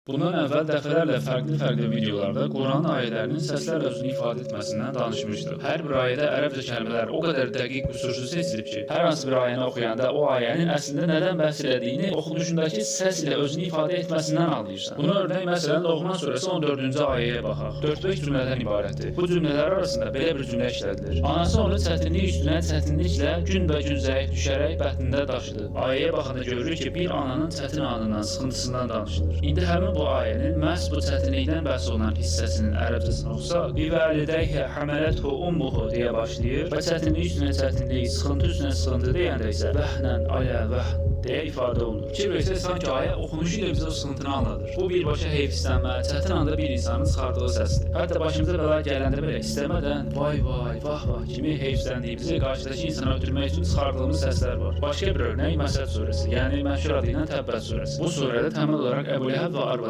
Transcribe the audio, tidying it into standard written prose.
Bundan əvvəl dəfələrlə fərqli-fərqli videolarda Quranın ayələrinin səslərlə özünü ifadə etməsindən danışmışdıq. Hər bir ayədə ərəbcə kəlmələr o qədər dəqiq, qüsursuz seçilib ki, hər hansı bir ayəni oxuyanda o ayənin əslində nədən bəhs elədiyini oxunuşundakı səs ilə özünü ifadə etməsindən anlayırsan. Buna örnək məsələn Loğman surəsi 14-cü ayəyə baxaq. 4-5 cümlədən ibarətdir. Bu cümlələr arasında belə bir cümlə işlədilir. Anası onu çətinlik üstünə çətinliklə günbəgün zəif düşərək bətnində daşıdı. Ayəyə baxanda görürük ki, bir ananın çətin anından, sıxıntısından danışılır. İndi həmin bu ayənin məhz bu çətinlikdən bəhs olunan hissəsinin ərəbcəsini oxusaq, "Bivalideyhi hamalathu ummuhu" deyə başlayır və çətinlik üstünə çətinlik, sıxıntı üstünə sıxıntı deyəndə isə vəhnən alə vəhn deyə ifadə olunur. Fikir versək, sanki ayə oxunuşu ilə bizə o sıxıntını anladır. Bu birbaşa heyfslənmə, çətin anda bir insanın çıxardığı səsdir. Hətta başımıza bəla gələndə belə istəmədən vay vay, vah vah kimi heyfsləndiyimizi qarşıdakı insana ötürmək üçün çıxardığımız səslər var. Başqa bir örnək Məsəd surəsi, yəni məşhur adı ilə Təbbət surəsi. Bu surədə təməl olaraq Əbu Ləhəb və arvadının